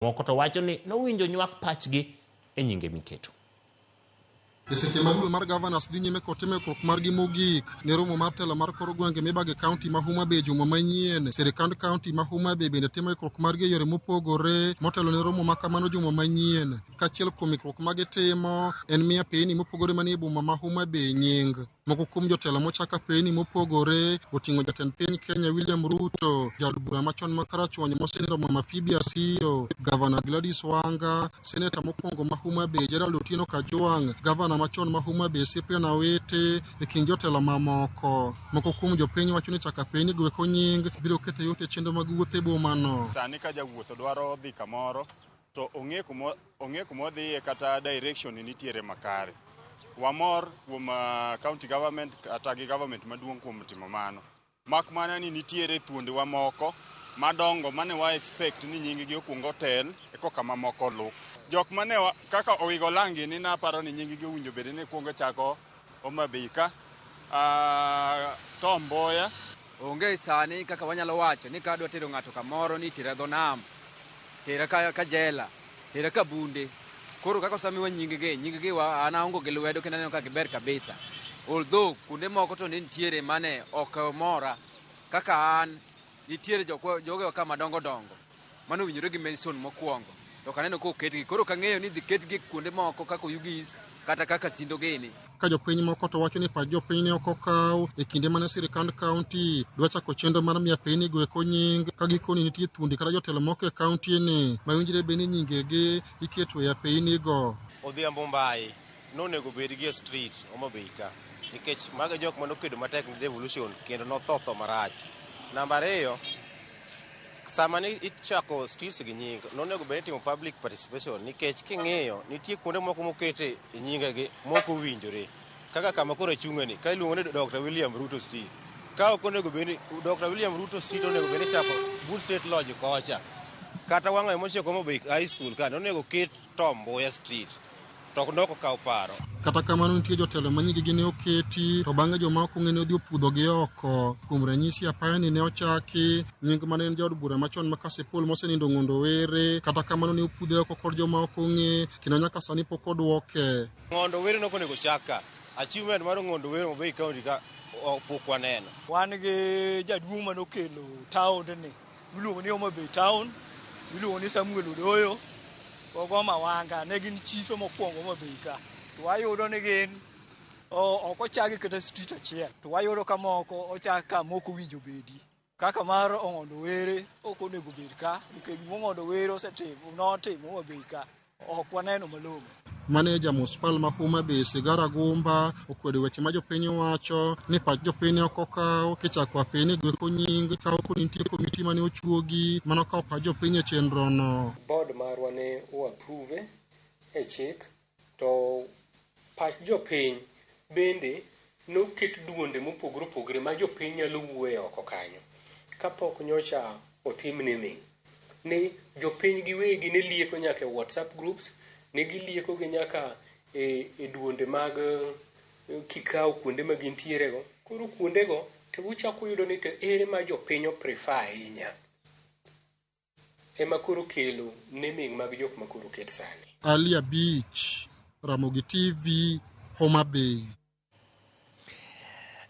Moko to wacho ni nowinjo nywak pachgi e nyinge miketo. E seche ma duol mar Governors dhi nyime kod timo ikruok margi mogik ne romo mar telo mar kor gwenge mibage kaunti ma Homa Bay juma manyien, sirikand kaunti ma Homa Bay bende timo ikruok margi e yore mopogore motelo ne romo ma kamano juma manyien. Kachiel kuom ikruok ma gitimo en miyo apeyni mopogore manie boma ma Homa Bay nying. Moko kuom jotelo mochak apeyni mopogore oting'o jatend piny Kenya William Ruto, jaod bura machon ma Karachuonyo mosenindo Mama Phoebe Asiyo, Gavana Gladys Wanga, Seneta mokwongo ma Homa Bay Gerald Otieno Kajwang', Gavana machon ma Homa Bay Cyprian Awiti e kind jotelo mamoko. Moko kuom jopiny wacho ni chako apeyni go eko nying biro keto yot e chenro mag wuoth e bomano. Sani ka jawuoth dwaro dhi kamoro to ong'e kuma ong'e kuma odhiye kata direction nitiere makare. Wamor kuom county government kata gi government maduong' kuom timo mano. Mak mana ni nitiere thuondewa moko madongo mane wa expect ni nying gi okuong otel ekoka mamoko lu. Jok mane kaka Owigo Langi ni naparo ni nying gi owinjo bed ni kuongo chako Homa Bay ka, Tom Mboya. Onge sani kaka wanyalo wacho ni ka adwa tero ng'ato kamoro ni tera dho nam, tera ka, ka jela, tera ka bunde. Koro kaka osemiwa nying gi, nying gi wa, an aongo gi lwedo kendo aneno ka giber kabisa. Although kuonde moko to ne nitiere mane ok mora kaka an nitiere jogewa ka madongo dongo mane owinjore gi mention mokwongo to ok aneno koketgi. Koro ok ang'eyo ni idhi ketgi kuonde moko kaka Oyugis kata kaka Sindo gini. Ka jopiny moko to wacho ni pach jopiny ne ok okaw e kinde mane sirikand kaunti dwa chako chenro mar miyo apeyni go eko nying ka gikoni nitie thuondi kata jotelo moko e kaunti ni ma winjre be ni nyingegi iketo e apeyni go. Odhiambo Mbai nonego bed gi e street Homa Bay ka nikech mago e jok mane okedo matek ne devolution kendo notho tho marach. Namba ariyo, sama ne ichako streets gi nying nonego bed ni itimo public participation nikech king'iyo nitie kuonde moko mokete e nyingegi mok owinjore kaka kama koro achung'eni ka iluongo ni Dr. William Ruto Street ka ok onego bed ni Dr. William Ruto Street onego bed ni ichako but State Lodge kocha kata wang'ayo mochiko Homa Bay High School ka nonego ket Tom Mboya Street to nok okaw paro. Kata kamano nitie jotelo ma nyingegi ne oketi to bang'e joma ok ong'e ne odhi opudhogi oko. Kuom ranyisi apaya ni ne ochaki nying mane en jaod bura machon ma Kasipul mosenindo Ng'ondo Were kata kamano ne opudhe oko kod joma ok ong'e kendo nyaka sani pok odwoke. Ng'ondo Were nok onego chak ka. Achievement mar Ng'ondo Were Homa Bay County ka pok waneno. Wan gi jaduong' manokelo taond ni miluongo ni Homa Bay Town, miluongo ni Samuel Odoyo, Ogoma Wanga, ne gin chife mokwongo Homa Bay ka. To wayudo ni gin ok ochagi kata street achiel, to wayudo ka moko ochak ka mok owinjo bedi. Kaka mar Ong'ondo Were ok onego bed ka, nikech gima Ong'ondo Were osetimo, notimo Homa Bay ka, ok waneno malong'o. Maneja municipal ma Homa Bay Sigara Gumba okwedo weche ma jopiny wacho ni pach jopiny ne ok okaw kichako apeyni go eko nying ka ok nitie komiti mane ochuogi mane okawo pach jopiny e chenro no. Board marwa ne o approve e chik to pach jopiny bende noket duonde mopogore opogore ma jopiny nyalo wuoye oko kanyo kapok nyocha otim naming ni jopiny giwegi ne lieko nyaka e WhatsApp groups, ne gilieko gi nyaka e duonde mag kikao kuonde ma gintiere go. Koro kuonde go to uchako uyudo ni to ere ma jopiny o prefer ahinya ema koro kelo naming mag jok ma koro oket sani. Ali Abich, Ramogi TV, Homa Bay.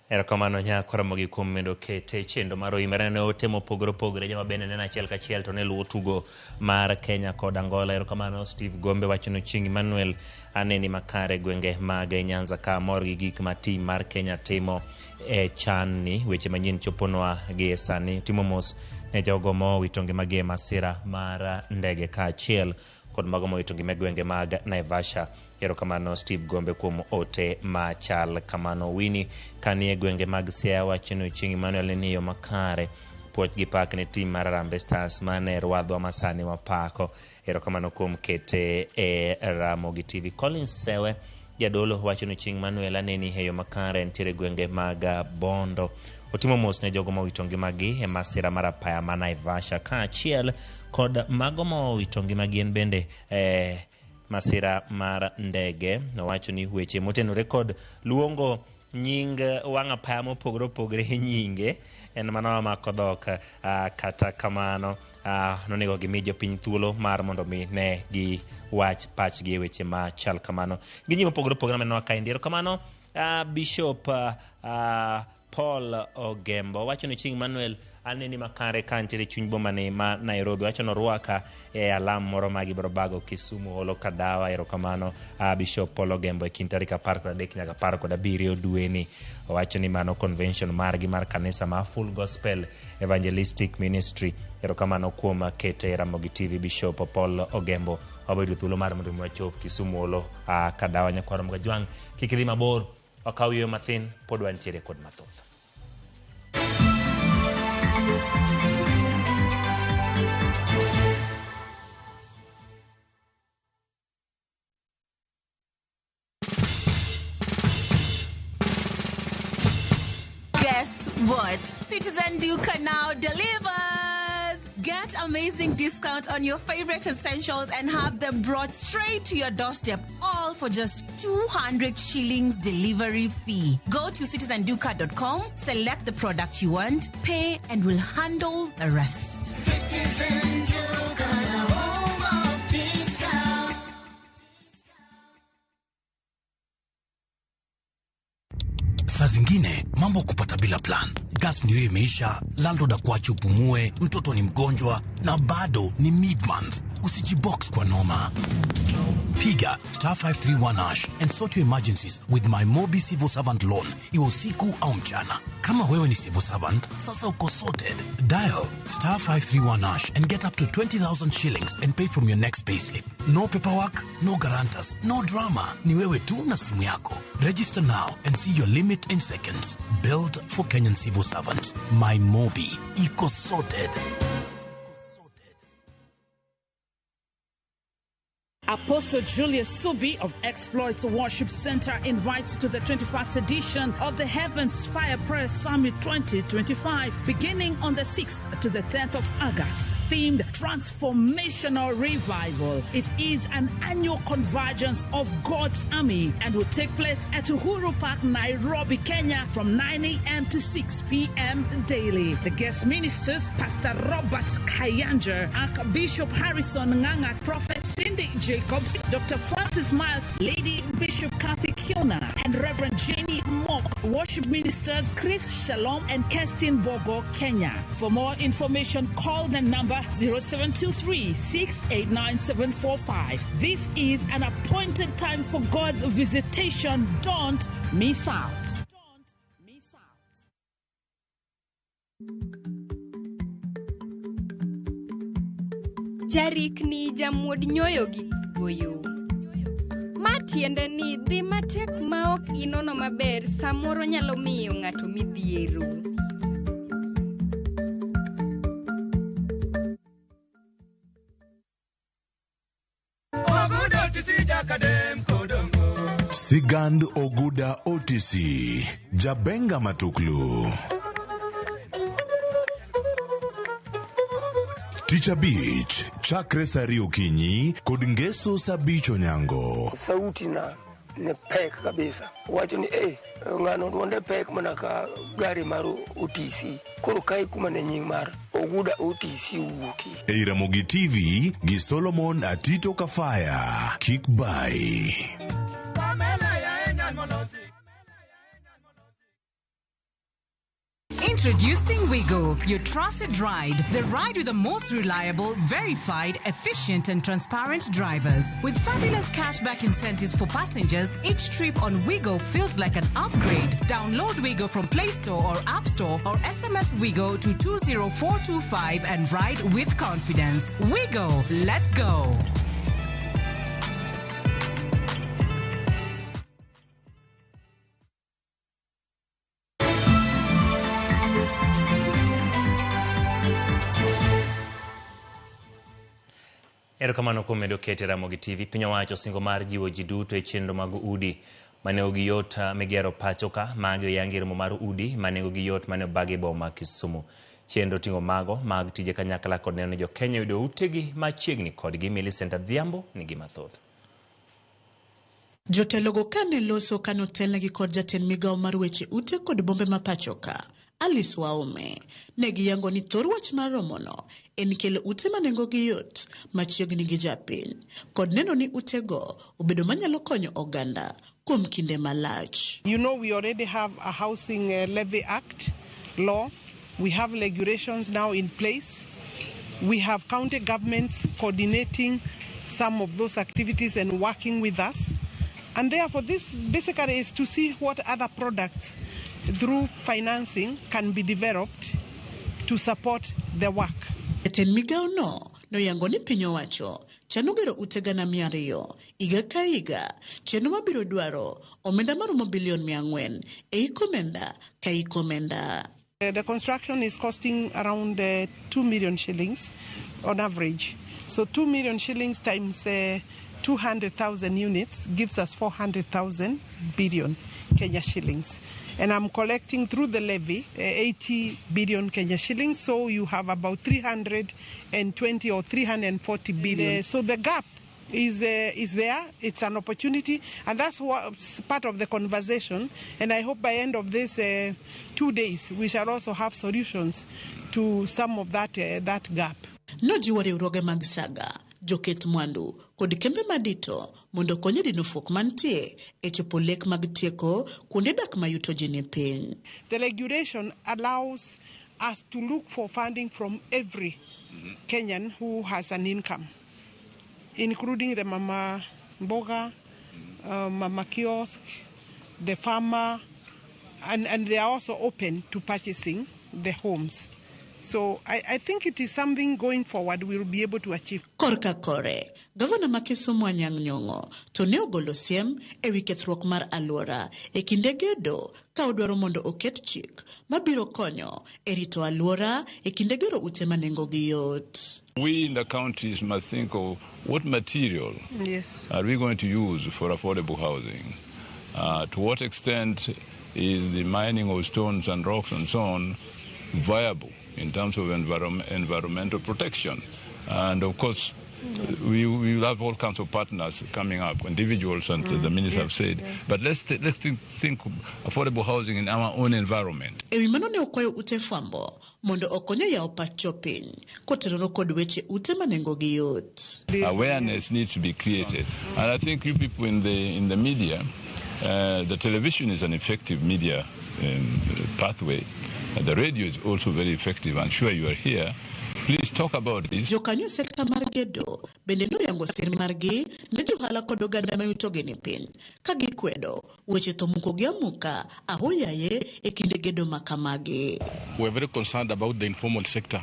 Erokamano nyako Ramogi kuom medo kete chenro mar oimore ne ote mopogore opogore joma bende neno achiel kachiel to ne luwo tugo mar Kenya kod Angola. Erokamano Steve Gombe wacho ni Chieng' Emmanuel aneni makare gwenge mag Nyanza ka amor gi gik ma tim mar Kenya timo e chan ni weche manyien choponwa gi e sani. Timo mos ne jogo mowito ngimagi e masira mar ndege kaachiel kod mago mowito ngima e gwenge mag Naivasha. Erokamano Steve Gombe kuom ote machal kamano. Winnie kanie gwenge mag Siaya wacho ni Ochieng' Emmanuel ni yo makare. Puoch gi pak ne tim mar Harambee Stars mane rwadhwa masani wapako. Erokamano kuom kete e Ramogi TV. Collins Sewe jadolo wacho ni Ochieng' Emmanuel aneni e yo makare nitiere gwenge mag Bondo. Otimo mos ne jogo mowito ngimagi e masira mar apaya ma Naivasha kaachiel kod mago mowito ngimagi en bende e masira mar ndege. Nowacho ni weche motenore kod luongo nying wang' apaya mopogore opogore e nyinge en mana mamako dhok. Kata kamano Nonego gimi jopiny thuolo mar mondo mi ne gi wach pachgi e weche ma chal kamano. Gi ji mopogore opogore manenowa kaendi. Erokamano Bishop Paul Ogembo wacho ni Chieng' Manuel aneni makare ka ntiere chuny boma ni ma Nairobi. Wacho ni orwaka e alam moro ma gibiro bago Kisumu holo Kadawa. Erokamano Bishop Paul Ogembo e kind tarik 13 nyaka 17 dweni. Owacho ni mano convention margi mar kanisa ma Full Gospel Evangelistic Ministry. Erokamano kuom kete e Ramogi TV Bishop Paul Ogembo. Wabedo thuolo mar mondo mi wachop Kisumu holo Kadawa. Nyakwar Mgajwang' kik idhi mabor. Wakaw yueyo mathin, pod wantiere kod mathoth. Guess what? Citizen Duka now delivers! Get amazing discount on your favorite essentials and have them brought straight to your doorstep, all for just 200 shillings delivery fee. Go to citizenduka.com, select the product you want, pay, and we'll handle the rest. Citizen Duka, the home of discount. Saa zingine mambo kupata bila plan. Gas ndio imeisha, landlord akuache upumue, mtoto ni mgonjwa na bado ni mid month. Usijibox kwa noma. Piga star 531 hash and sort your emergencies with my Mobi Civil Servant Loan, iwe usiku au mchana. Kama wewe ni civil servant, sasa uko sorted. Dial star 531 hash and get up to 20,000 shillings and pay from your next payslip. No paperwork, no guarantors, no drama. Ni wewe tu na simu yako. Register now and see your limit in seconds. Built for Kenyan civil servants. My Mobi. Iko sorted. Apostle Julius Subi of Exploits Worship Center invites to the 21st edition of the Heavens Fire Prayer Summit 2025, beginning on the 6th to the 10th of August, themed Transformational Revival. It is an annual convergence of God's army and will take place at Uhuru Park, Nairobi, Kenya, from 9 a.m. to 6 p.m. daily. The guest ministers, Pastor Robert Kayanja, Archbishop Harrison Nganga, Prophet Cindy Jacobs, Dr. Francis Miles, Lady Bishop Kathy Kiona, and Reverend Jenny Mock. Worship ministers Chris Shalom and Kerstin Bogo, Kenya. For more information, call the number 0723 689 745. This is an appointed time for God's visitation. Don't miss out. Jarikni jamuod nyoyo gi goyo. Ma tiende ni dhi matek ma ok inono maber samoro nyalo miyo ng'ato midhiero. Sigand Oguda OTC, Jabenga Matuklu. Tich Abich, chakre saa ariyo okinyi kod Ngeso saa abich onyango. Sauti na ne pek kabisa. Wacho ni ng'ano duonde pek mana ka gari mar OTC. Koro kae kuma ne nying mar Oguda OTC owuokie. Ei Ramogi TV gi Solomon Atito Kafaya. Kik bai. Introducing Wigo, your trusted ride. The ride with the most reliable, verified, efficient, and transparent drivers. With fabulous cashback incentives for passengers, each trip on Wigo feels like an upgrade. Download Wigo from Play Store or App Store or SMS Wigo to 20425 and ride with confidence. Wigo, let's go. Erokamano kuom medo kete Ramogi TV. Piny owacho singo mar jiwo ji duto e chenro mag udi ma nengogi yot migero pacho ka. Magi oyangi e romo mar udi ma nengogi yot mane obagi e boma ma Kisumu. Chenro ting'o mago mag tije kanyakla kod neno ni jo-Kenya oyudo utegi machiegni kodgi. Millicent Adhiambo nigi mathoth. Jotelogo kane loso kane otelnegi kod jatend migawo mar weche ute kod bombe ma pacho ka, Alice Wahome ne giyango ni thor wach mar romono en kelo ute ma nengogi yot machiegni gi japiny kod neno ni utego obedo manyalo konyo oganda kuom kinde malach. We already have a Housing Levy Act law. We have regulations now in place. We have county governments coordinating some of those activities and working with us. And therefore, this basically is to see what other products through financing can be developed to support the work. Jatend migawo no noyango ni piny owacho chano gero ute 200,000 higa ka higa, chenro mabiro dwaro omenda maromo bilion 400 e hik omenda ka hik omenda. The construction is costing around 2 million shillings on average. So 2 million shillings times 200,000 units gives us 400,000 billion Kenya shillings. And I'm collecting through the levy 80 billion Kenya shillings, so you have about 320 or 340 billion. So the gap is there. It's an opportunity, and that's what's part of the conversation. And I hope by end of this 2 days, we shall also have solutions to some of that gap. Nojiwo riwruoge mag saga, joket mwandu kod kembe madito mondo okony e dino fuok mantie e chopo lek mag tieko kuonde dak ma yuto ji ni piny. The regulation allows us to look for funding from every Kenyan who has an income, including the mama mboga, mama kiosk, the farmer, and they are also open to purchasing the homes. So I think it is something going forward we will be able to achieve. Korka kore, gavana ma Kisumu Anyang' Nyong'o to ne ogolo siem e wi kethruok mar alwora e kinde gedo ka odwaro mondo oket chik mabiro konyo e rito alwora e kinde gero ute ma nengogi yot. We in the counties must think of what material are we going to use for affordable housing. To what extent is the mining of stones and rocks and so on viable in terms of environmental protection? And of course, we will have all kinds of partners coming up, individuals, and the minister have said. But let's think affordable housing in our own environment. E wi mano ne okwayo ute fwambo mondo okony e yawo pach jopiny kotenore kod weche ute ma nengogi yot. Awareness needs to be created, and I think you people in the media, the television is an effective media pathway. The radio is also very effective. I'm sure you are here. Please talk about this. Jokanyo sekta mar gedo bende noyango sir margi ne johala kod oganda ma yutogi ni piny ka gikwedo weche tho muko gi amuka ahoyaye e kinde gedo ma kamagi. We are very concerned about the informal sector,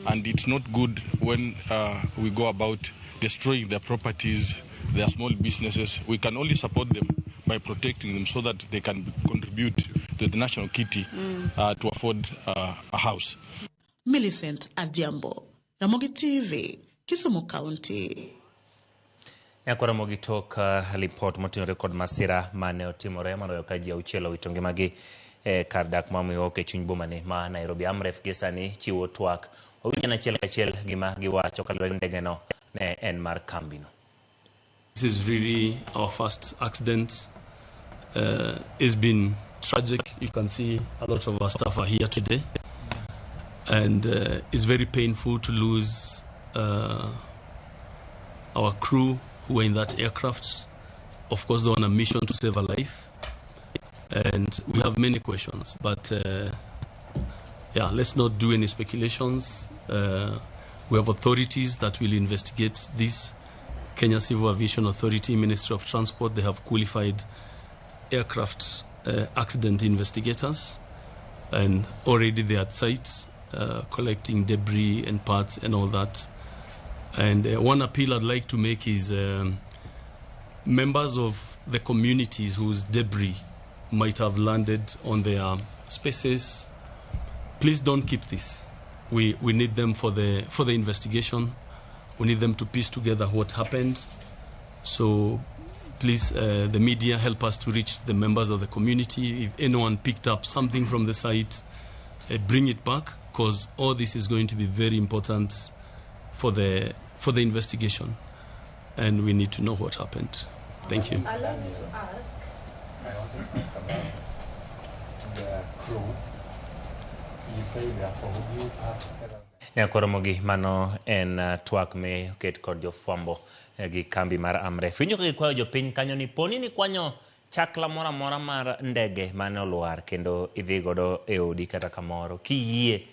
and it's not good when we go about destroying their properties, their small businesses. We can only support them by protecting them so that they can contribute to the national kitty to afford a house. Millicent Adhiambo, Ramogi TV, Kisumu County. Nyakwa Ramogi tok lipot moting'ore kod masira mane otimore maloyo ka ji auchiel owito ngimagi e kar dak ma Muyoke e chuny bomane ma Nairobi. Amref gi sani chiwo twak. Wawinj achiel kachiel gima giwacho kaluwore ni ndegeno ne en mar kambino. This is really our first accident. It's been tragic. You can see a lot of our staff are here today. And it's very painful to lose our crew who were in that aircraft. Of course, they're on a mission to save a life. And we have many questions, but let's not do any speculations. We have authorities that will investigate this. Kenya Civil Aviation Authority, Ministry of Transport, they have qualified aircraft accident investigators, and already they are at site collecting debris and parts and all that. And one appeal I'd like to make is members of the communities whose debris might have landed on their spaces, please don't keep this. We need them for the investigation. We need them to piece together what happened. So please, the media, help us to reach the members of the community. If anyone picked up something from the site, bring it back, because all this is going to be very important for the investigation, and we need to know what happened. Thank you. Allow me to ask. I wanted to ask about the crew. You say therefore, would you perhaps tell us? Nyakoromogi mano en twak me oket kod jofwambo gi kambi mar Amref. Winjo kaka gikwayo jopiny kanyo ni poni ni kwanyo chakla moro amora mar ndege mane olwar kendo idhi godo e odi kata kamoro kiyie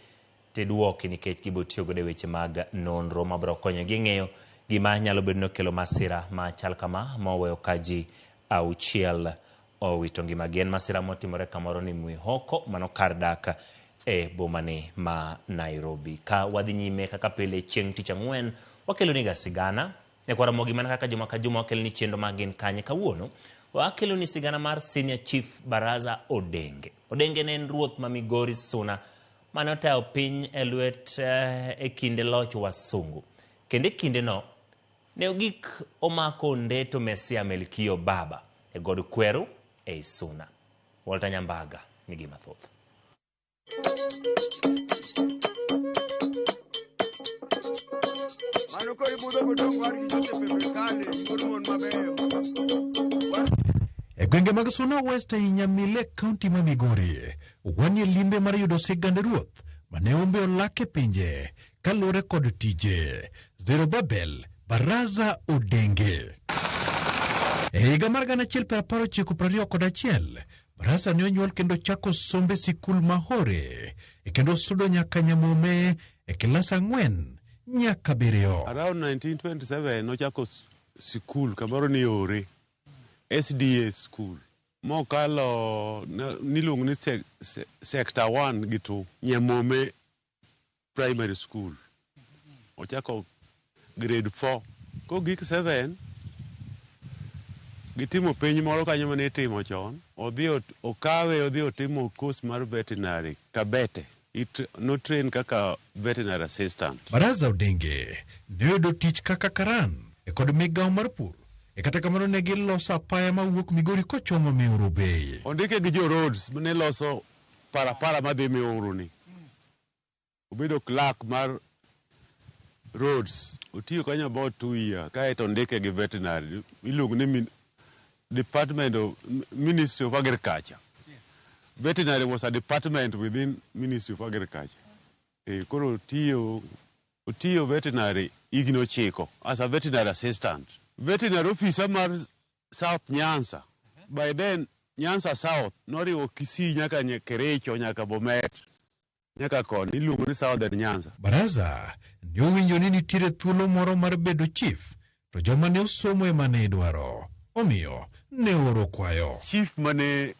tiduoki nikech gibo tiyo godo e weche mag nonro mabiro konyogi ng'eyo gima nyalo bedo ni okelo masira machal kama moweyo ka ji 6 owito ngimagi. En masira motimore kamoro ni Mwihoko, mano kar dak e bomani ma Nairobi. Ka wadhi nyime kaka pile chieng' tich ang'wen, wakelo niga sigana. Nyakwar Ramogi mana kaka juma ka juma wakelo ni chenro mag gin kanye. Kawuono wakelo ni sigana mar Senior Chief Baraza Odenge. Odenge ne en ruoth ma Migori Suna mane otayo piny e lwet e kinde loch wasungu. Kendo e kindeno ne ogik omako Ndeto Mesia Melkio Baba e God Kweru ei Suna. Walter Nyambaga nigi mathoth. E gwenge mag Suna West ei Nyamile, kaunti ma Migori, wanie limbe mar yudo sigand ruoth mane umbe olak e pinje kaluwore kod tije. Zerubbabel Baraza Odenge. E higa mar 1921, Baraza ne onyuol kendo chako sombe sikul ma Hore, e kendo sudo nyaka Nyamome e kilas 4 nyaka 7. Around 1927 nochako sikul kamoro ni Ore, SDA school. Mokalo niluongo ni sector 1 gi 2, Nyamome Primary School. Ochako grade 4. Kogik 7, gitimo penj moro kanyo mane itimo chon. Odhi okawe odhi otimo course mar veterinary Kabete. No train kaka veterinary assistant. Baraza Odenge ne oyudo tich kaka karan e kod migawo mar pur. E kata kamano ne giloso apaya mawuok Migori kochomo Miuru Bay. Ondike gi jo roads mane loso parapara madhi Miuru ni. Obedo clerk mar roads. Otiyo kanyo about 2 years. Kaeto ondike gi veterinary. Iluongo ni Department of Ministry of Agriculture. Yes. Veterinary was a department within Ministry of Agriculture. Koro otiyo veterinary higni 9 as a veterinary assistant. Veterinary officer mar South Nyanza. By then Nyanza South noriwo Kisii nyaka Kericho nyaka Bomet nyaka koni iluongo ni Southern Nyanza. Baraza ne owinjo ni nitiere thuolo moro mar bedo chief to joma ne osomo ema ne idwaro. Omiyo ne ooro kwayo. Chief mane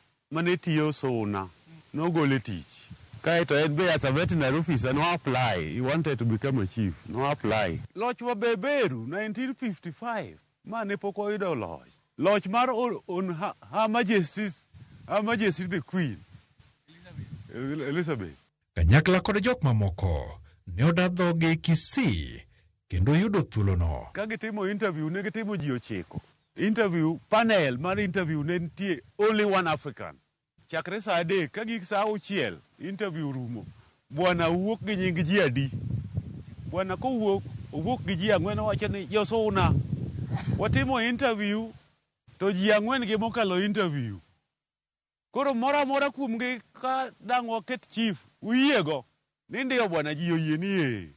tiyo Suna nogole tich. Kaeto en be as a veterinary officer no apply. He wanted to become a chief. No apply. Loch wa beberu 1955 ma ne pok oyudo loch. Loch mar on Her Majesty the Queen Elizabeth. Kanyakla kod jok mamoko ne oda dhoge Kisii kendo yudo thuolono. Ka gitimo interview ne gitimo ji 9. Interview panel mar interview ne nitie only one African. Chakre saa 3 ka gik saa 6 interview rumo. Bwana wuok gi nying ji adi? Bwana kowuok owuok gi ji 4 owacho ni Josuna. Watimo interview to ji 4 gi mokalo interview. Koro moro amora kuomgi ka dang' waket chief uyiego ni ndio bwana ji oyie ni ee.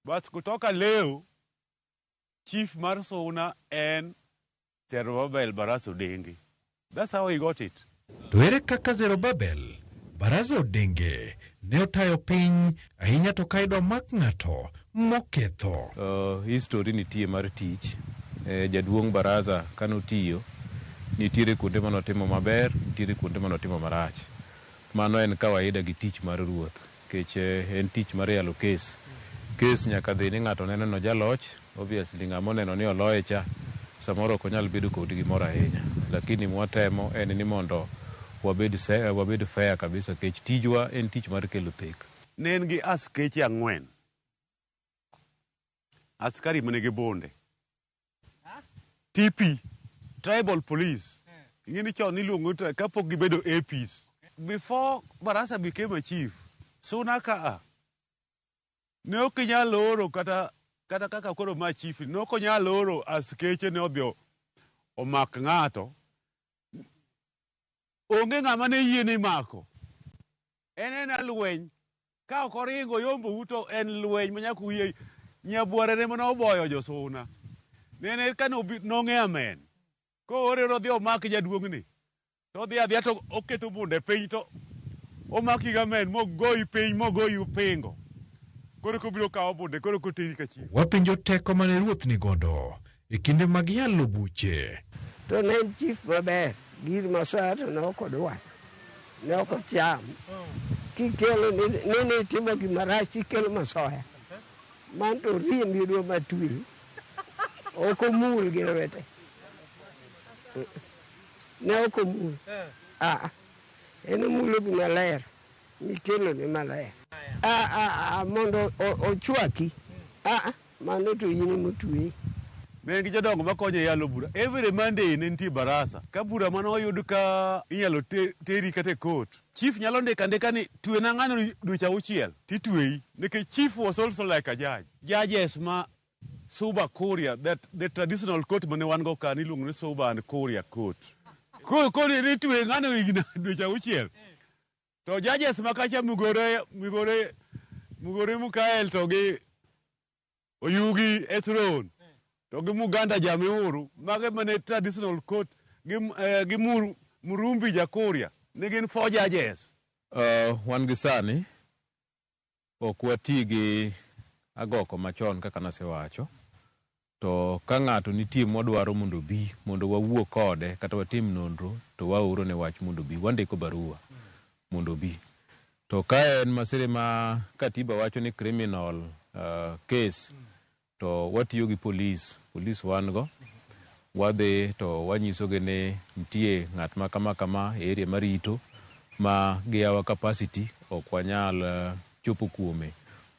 Bas kutoka leo chief mar Suna en Zerubbabel Baraza Odenge. That's how he got it. To ere kaka Zerubbabel Baraza Odenge ne otayo piny ahinya to ka idwa mak ng'ato moketho. History nitie mar tich. Jaduong' Baraza kanotiyo nitiere kuonde manotimo maber, nitiere kuonde manotimo marach. Mano en kawaida gi tich mar ruoth, nikech en tich mar yalo kes. Kes nyaka dhi ni ng'ato neno no jaloch, obviously ng'ama oneno ni oloye cha, samoro ok onyal bedo kod gimoro ahinya. Lakini mwatemo en ni mondo wabed fair kabisa, nikech tijwa en tich mar kelo thek. Ne en gi askeche 4. Askari manigi bunde. TP, Tribal Police. Ing'e chon niluongo kapok gibedo APs. Before Barasa became a chief, Suna ka ne ok inyal oro kata kaka koro ma chief, ne ok onyal oro askeche ne odhi omak ng'ato. Onge ng'ama ne yie ni mako. En lweny. Ka ok oringo yombou to en lweny ma nyaka uyie. Nyabware ne mana oboyo josuna. Nene ka nong'e amen. Koore odhi omak jaduong'ni. To odhi adhiya to oketo bunde piny to omaki gi amen mogoyi piny mogoyi upingo. Koro kobiro kawo bunde koro koteri ka chief. Wapenjo teko mane ruoth nigodo e kinde mag yalo buche. To ne en chief maber, gir masaa to ne ok odwar, ne ok ocham. Kikelo ni nitimo gima rach tikelo masoya. Man to riembi odwa matwe. Ok omul gi lwete. Ne ok omul. Ah, en omulo gima ler mikelo ne maler. Ah, ah, ah, mondo ochwaki. Ah, mano to in emotweyi. Ne en gi jodongo makonye e yalo bura. Every Monday ne nitie barasa. Ka bura mane oyud ka inyalo teri kata e court. Chief nyalo ndiko andika ni twena ng'ano dweche auchiel titweyi. Nikech chief was also like a judge. Judges ma Suba Kuria, that the traditional court mane wan go ka niluongo ni Suba and Kuria court. Koro nitwe ng'ano higni dweche auchiel. To judges ma kacha Mugore, Mugore, Mugore Mukael to gi Oyugi Ethron to gi Muganda Jamiuru, mago mane traditional court gi Murumbi Jakuria, ne gin 4 judges. Wan gi sani ok wati gi agoko machon kaka nasewacho, to ka ng'ato nitie mwadwaro mondo obi mondo wawuo kode kata watim nonro to waoro ne wach mondo obi, wandiko barua mondo obi. To ka en masire ma katiba wacho ni criminal case, to watiyo gi police, police wan go, wadhi to wanyisogi ni nitie ng'at ma kama kama e area marito ma gi our capacity ok wanyal chopo kuome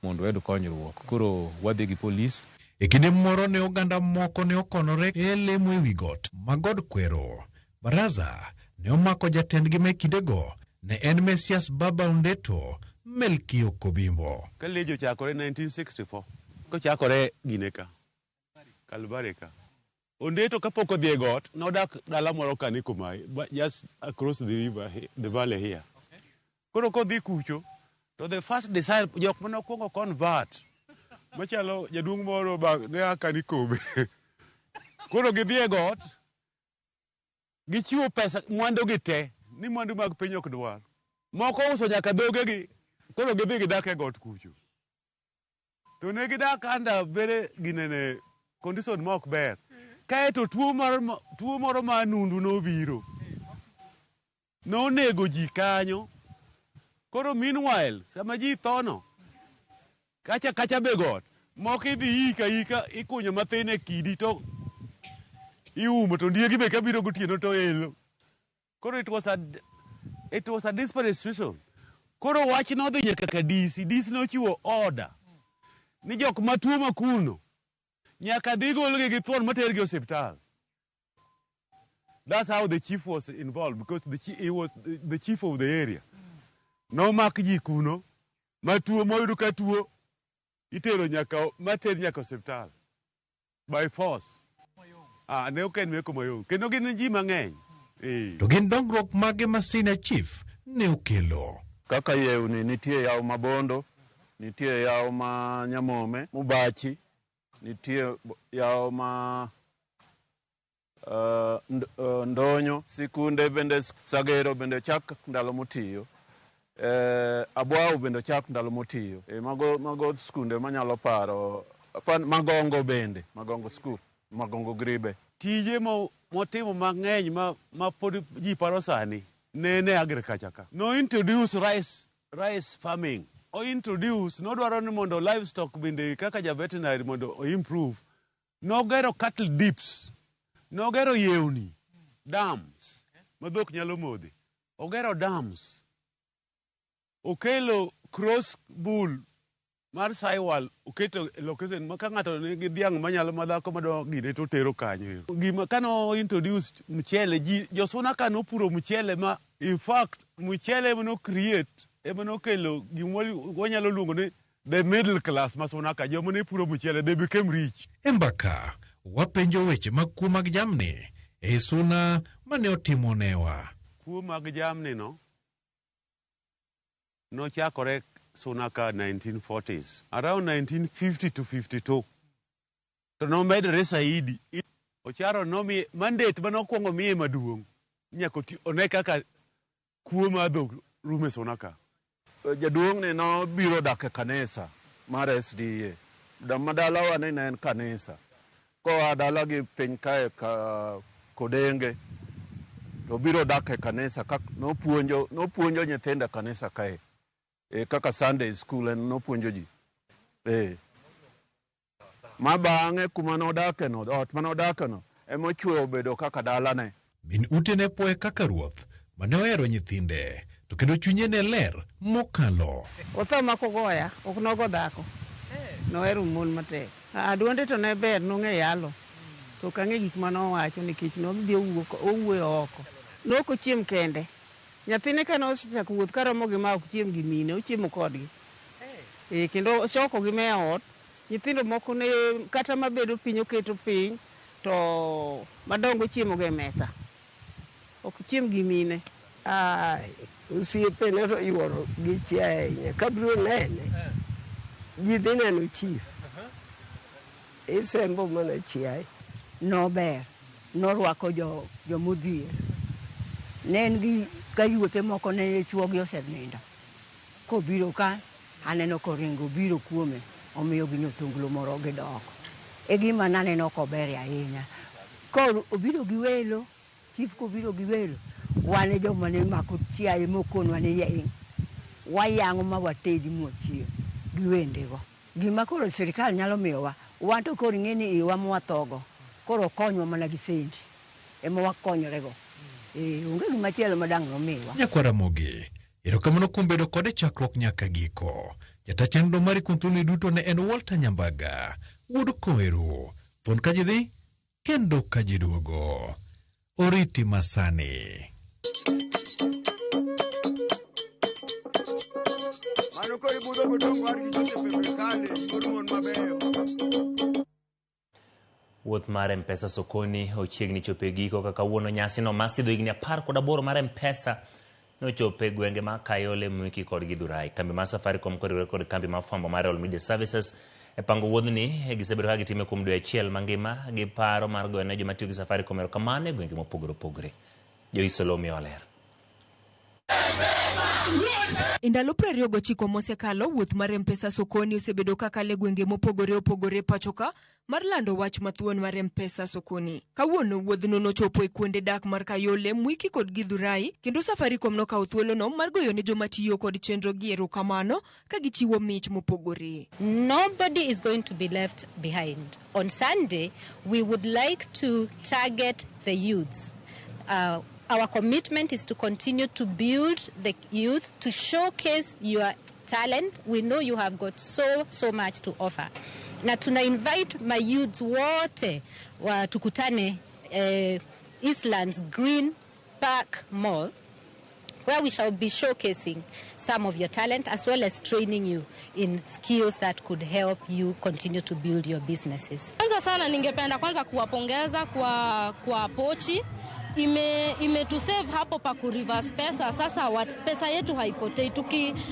mondo wayud konyruok. Koro wadhi gi police. E kinde moro ne oganda moko ne okonore e lemo ewi got ma God Kwero. Baraza ne omako jatendgi ma e kindego ne en Mesias Baba Ondeto Melkio Kobimbo. Ka Lejo ochakore 1964, kochakore gine ka, Kalbari ka. Ondeto kapok odhi e got, nodak dala moro ka ni Komai, just across the river, the valley here. Koro kodhi kucho, to the first disciple, jok mane okwongo convert, machalo jaduong' moro ba ne a ka ni Kobe. Koro gidhi e got, gichiwo pesa, mwandu gi te, ni mwandu mag piny ok dwar. Moko uso nyaka dhogegi, koro gidhi gidak e got kucho. To ne gidak under very ginene condition ma ok ber. Kaeto tuo moro ma nundu nobiro. Nonego ji kanyo. Koro meanwhile, sama ji tho no, kacha kacha be got, moko idhi ika ika, ikunyo mathin e kidi to iumo to ondiegi be kabiro gotieno to elo. Koro it was a desperate situation. Koro wach nodhi nyaka ka DC, DC nochiwo order ni jok matuo makuno nyaka dhi golgi gi thuon matergi e osiptal. That's how the chief was involved because he was the chief of the area. Nomak ji kuno matuo moyud ka tuo itero nyaka mater nyaka osiptal by force. Ah, ne ok en meko mayom. Kendo gin ji mang'eny. Eh. To gin dongruok mage ma senior chief ne okelo? Kaka yewni nitie yawo ma Bondo, nitie yawo ma Nyamome, Mubachi, nitie yawo ma Ndonyo, sikunde bende Sagero bende chak ndalo motiyo. Abwao bende chak ndalo motiyo. Mago skunde manyalo paro. Magongo bende, Magongo school, Magongo Gribe. Tije motimo mang'eny ma pod ji paro sani ne en e agriculture ka. No introduce rice farming. O introduce, nodwaro ni mondo livestock bende kaka ja veterinary mondo o improve. Nogero cattle dips. Nogero yewni, dams, ma dhok nyalo modhe. Ogero dams. Okelo cross bull mar Sahiwal oketo e location ma ka ng'ato nigi dhiang' manyalo madhako madwa gine to otero kanyo. Gima kano introduce mchele ji josuna ka nopuro mchele ma in fact mchele ema no create ema nokelo gima wanyalo luongo ni the middle class ma Suna ka joma ne puro mchele they became rich. E mbaka wapenjo weche mag kuo mag jamni e Suna mane otimo newa. Kuo mag jamni no nochakore Suna ka 1940s. Around 1950 to 52. To nomedore saidi. Ocharo nomiye mandate manokwongo miye maduong' nyaka oti one kaka kuo mar dhok rumo e Suna ka. Jaduong' ni nobiro dak e kanisa mar SDA. Ma dalawa ni ne en kanisa. Koa dala gi piny kae ka Kodenge to obiro dak e kanisa kak nopuonjo nopuonjo nyithindo e kanisa kae. E, kaka Sunday school en nopuonjo ji. E. Ma bang'e kuma nodakeno, ot mane odakeno ema ochweyo obedo kaka dalane. Min ute ne poye kaka ruoth mane ohero nyithinde, to kendo chunye ne ler mokalo. Otho ma kogoya, ok nogo dhako. Nohero mon matek. Ah, duonde to ne ber, nong'e yalo. To ok ang'e gik mane owacho nikech nodhi owuoyo oko. Ne ok ochiem kende. Nyathine kane osechako wuoth karomo gi ma ok chiem gi mine, ochiemo kodgi. Eh, kendo ochokogi me ot. Nyithindo moko ne kata mabedo piny oketo piny to madongo chiemo go e mesa. Ok chiem gi mine. Ai, osiepene to yuoro gi chiaye ahinya. Kabiro nene, ji dhi neno chief. Isembo mana chiaye. Nober, norwako jo jomodhier. Ne en gi ka yuothe moko ne chuogi osenindo. Kobiro ka, aneno koringo obiro kuome, omiyogi nyotunglo moro gidok. E gima naneno kober ahinya. Koro obiro gi welo, chief kobiro gi welo, wan e joma ne mako chiaye mokonwa ni yeng'. Wayang'o ma watedi mwachiem gi wendego. Gima koro sirikal nyalo miyowa, wan to koro ing'e ni iwa mwathogo, koro okonywa mana gi sendi ema wakonyorego. Eh, onge gima chielo ma dang' nomiwa. Nyakwar Ramogi, erokamano kuom bedo kode chakruok nyaka giko. Jata chenro mari kuom thuoloni duto ne en Walter Nyambaga, wuod Koeru. Thuon ka ji dhi, kendo ka ji duogo. Oriti masani. Mano koro ibudho godong' war gi Joseph Emrekale, wuod mon mabeyo. Wuoth mar M-Pesa Sokoni ochiegni chopo e giko ka kawuono nyasino mar sidho higni 18 mar M-Pesa nochopo e gwenge ma Kayole, Mwiki kod Githurai. Kambi mar Safaricom koriwore kod kambi mar fwambo mar Royal Media Services e pango wuodhni gisebedo ka gitime kuom dwe achiel mangima gi paro mar goyo ne joma tiyo gi Safaricom erokamano e gwenge mopogore opogore. Joyce Oloo miyowa ler. E ndalo 29 mosekalo, wuoth mar M-Pesa Sokoni osebedo ka kalo e gwenge mopogore opogore e pachoka mar lando wach mathuon mar M-Pesa Sokoni. Kawuono wuodhno nochopo e kuonde dak mar Kayole, Mwiki kod Githurai kendo Safaricom nokawo thuolono mar goyo ne joma tiyo kod chenro gi erokamano ka gichiwo mich mopogore. Nobody is going to be left behind. On Sunday, we would like to target the youths. Our commitment is to continue to build the youth, to showcase your talent. We know you have got so, so much to offer. Na tuna invite my youths wote wa tukutane Eastlands Green Park Mall, where we shall be showcasing some of your talent as well as training you in skills that could help you continue to build your businesses. Kwanza sana ningependa kwanza kuwapongeza kwa pochi. Imetusave hapo pa ku reverse pesa. Sasa pesa yetu haipotei.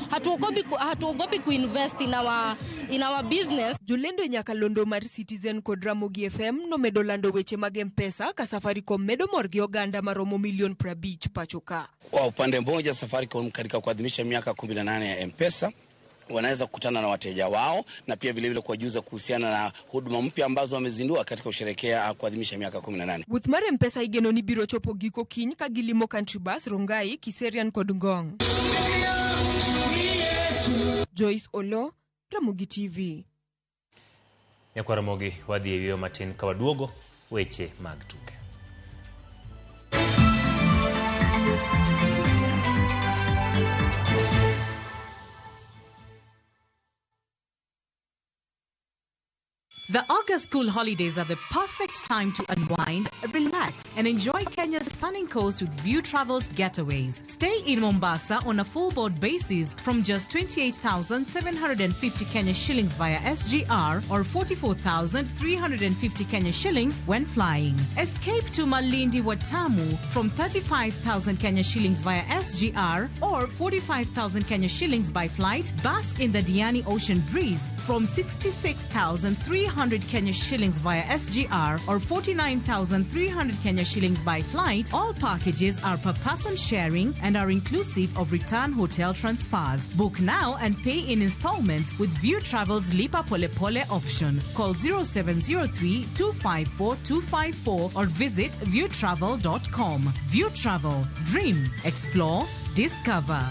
Hatuogopi kuinvest in our business. Jolendo e nyakalondo mar Citizen kod Ramogi FM nomedo lando weche mag M-Pesa ka Safaricom medo mor gi oganda maromo milion 50 pacho ka. Kwa upande mmoja, Safaricom katika kuadhimisha miaka 18 ya M-Pesa wanaweza kukutana na wateja wao na pia vilevile kuwajuza kuhusiana na huduma mpya ambazo wamezindua katika kusherehekea kuadhimisha miaka 18. Wuoth mar M-Pesa igeno ni biro chopo giko kiny ka gilimo Country Bus, Rongai, Kiserian kod Ngong. Joyce Olo, Ramogi TV. Nyakwar Ramogi, wadhi e yueyo matin ka waduogo weche mag tuke. The August school holidays are the perfect time to unwind, relax, and enjoy Kenya's stunning coast with View Travels Getaways. Stay in Mombasa on a full board basis from just 28,750 Kenya shillings via SGR or 44,350 Kenya shillings when flying. Escape to Malindi Watamu from 35,000 Kenya shillings via SGR or 45,000 Kenya shillings by flight. Bask in the Diani Ocean breeze from 66,300 Kenya shillings via SGR or 49,300 Kenya shillings by flight. All packages are per person sharing and are inclusive of return hotel transfers. Book now and pay in installments with View Travel's Lipa Pole Pole option. Call 0703 254 254 or visit viewtravel.com. View Travel. Dream, explore, discover.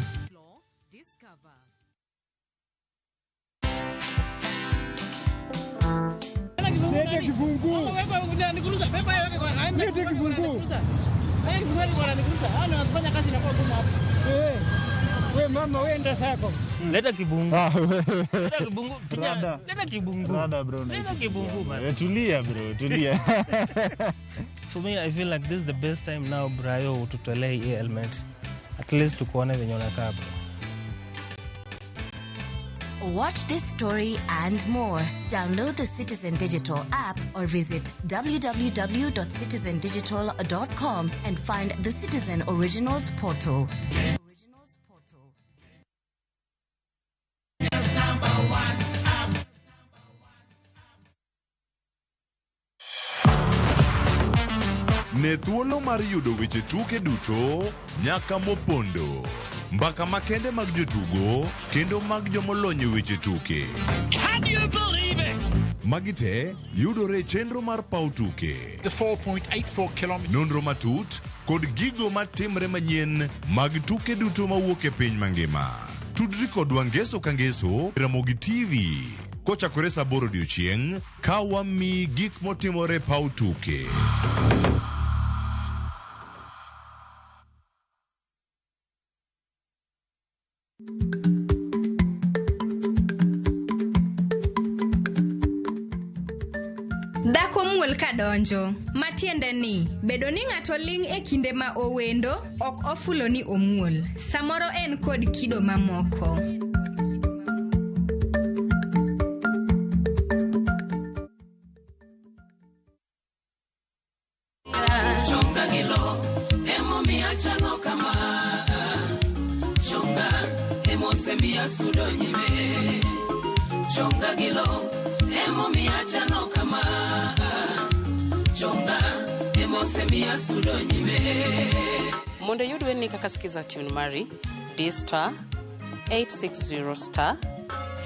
Leta kibungu. Leta kibungu. Kijana, leta kibungu. Rada bro. Leta kibungu man. Tulia bro, tulia. For me I feel like this is the best time now Brayo ututolee hii element. At least tukuone venye unakaa bro. Watch this story and more. Download the Citizen Digital app or visit www.citizendigital.com and find the Citizen Originals portal. Ne thuolo mar yudo weche tuke duto nyaka mopondo. Mbaka makende mag jotugo kendo mag jomolony e weche tuke. Can you believe it? Magi te yudore e chenro mar paw tuke. The 4.84 kilometers. Nonro matut kod gigo matimre manyien mag tuke duto mawuok e piny mangima. Tudri kodwa ngeso ka ngeso Ramogi TV kochakore saa 8 odiochieng' ka wamiyi gik motimore e paw tuke. Dhako muol kadonjo, matiende ni bedo ni ng'ato ling' e kinde ma owendo ok ofulo ni omuol. Samoro en kod kido mamoko. Chonga gilo, emomiyo achano kama. Chonga, emosemiyo sudo nyime. Chonga gilo, emomiyo achano kama. Chonga, emosemiyo sudo nyime. Mondo iyud wendni kaka Skiza tune mari, di star 860 star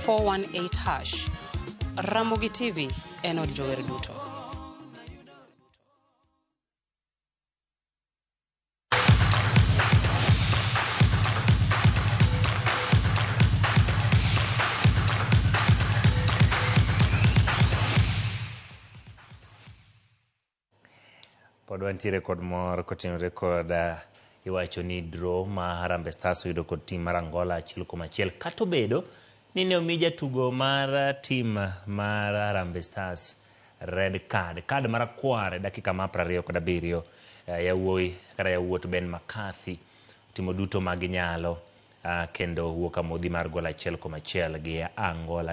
418 hash. Ramogi TV en od jower duto. Pod wantiere kod mor kotenore kod iwacho ni draw ma Harambee Stars oyudo kod tim mar Angola 1-1, kata obedo ni ne omi jatugo mar tim mar Harambee Stars red card, kad marakwar e dakika mar 27. Yawuoyi kata yawuot Ben McCarthy timo duto ma ginyalo kendo wuok amodhi mar gol 1-1 gi Angola.